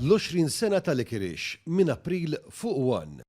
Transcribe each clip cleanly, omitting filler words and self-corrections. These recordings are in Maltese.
L-20 sena ta' Licorice minn April fuq One.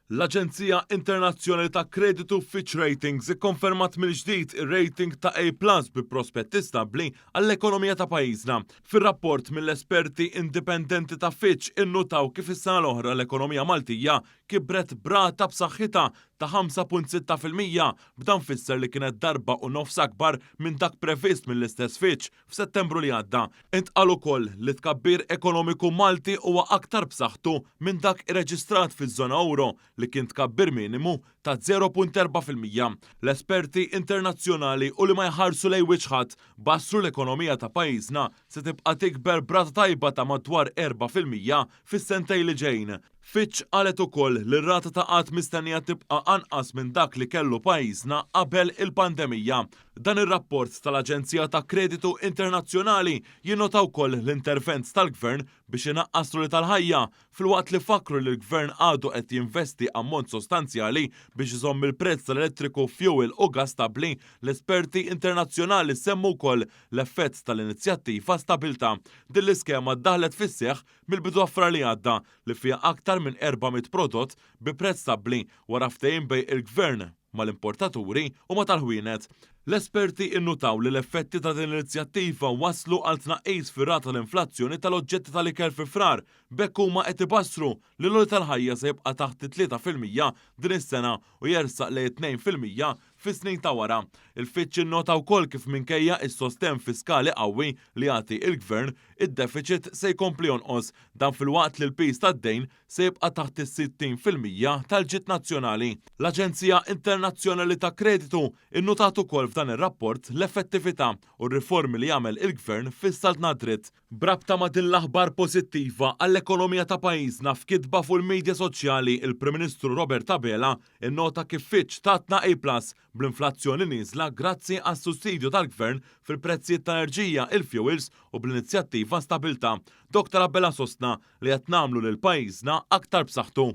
L-aġenzija internazzjonali ta' kreditu Fitch Ratings ikkonfermat mill-ġdid ir-rating ta' A plus bi prospetti stabbli għall-ekonomija ta' pajjiżna. Fir-rapport mill-esperti indipendenti ta' Fitch innutaw kif is-sena l-oħra l-ekonomija Maltija kibret b'rata b'saħħitha ta' 5.6%, b'dan fisser li kienet darba u nofs akbar minn dak previst mill-istess Fitch f'Settembru li għadda. Intqal ukoll li t-tkabbir ekonomiku Malti huwa aktar b'saħħtu minn dak irreġistrat fiż-żona ewro li kien tkabbir minimu ta' 0.4%. L-esperti internazzjonali u li ma jħarsu lejn wiċċ ħadd bassru l-ekonomija ta' pajjiżna se tibqa' tikber b'rata tajba ta' madwar 4% fis-sentejn li ġejjin. Fitch qalet ukoll li r-rata ta' qgħad mistennija tibqa' anqas minn dak li kellu pajjiżna qabel il-pandemija. Dan ir-rapport tal-aġenzija ta' kreditu internazzjonali jinnota wkoll l-intervent tal-Gvern biex inaqqas l-għoli tal-ħajja, filwaqt li fakkru li l-Gvern għadu qed jinvesti ammont sostanzjali biex iżomm il-prezz tal-elettriku, fjuwil u gass stabbli. L-esperti internazzjonali semmu wkoll l-effett tal-inizjattiva Stabilità. Din l-iskema ddaħħlet fis-seħħ mill-bidu ta' Frar li għadda, li fiha aktar minn 400 prodott bi prezz stabbli wara ftehim bejn il-Gvern mal-importaturi u ma' tal-ħwienet. L-esperti innutaw li l-effetti ta' din l-inizjattiva wasslu għal tnaqqis fir-rata tal-inflazzjoni tal-oġġetti tal-ikel fi Frar, b'hekk huma qed ibassru li l-għoli tal-ħajja se jibqa' taħt it-3% din is-sena u jersaq lejn it-2% fis-snin ta' wara. Il-Fitch innota wkoll kif minkejja s-sostenn fiskali qawwi li jagħti l-Gvern, id-defiċit se jkompli jonqos, dan filwaqt li l-piż tad-dejn se jibqa' taħt is-60% tal-ġid nazzjonali. L-aġenzija internazzjonali ta' kreditu nnutat ukoll f'dan ir-rapport l-effettività u r-riformi li għamel il-Gvern fis-saltna dritt. B'rabta ma' din l-aħbar pożittiva għall-ekonomija ta' pajjiżna f'kitba fuq il-midja soċjali il-Prim Ministru Robert Abela nnota kif Fitch tatna A plus bl-inflazzjoni nieżla grazzi għas-sussidju tal-Gvern fil-prezzijiet tal-enerġija, il-fuels u bl-inizjattiva Stabilità. Dottor Abela sostna li qed nagħmlu lil pajjiżna aktar b'saħħtu.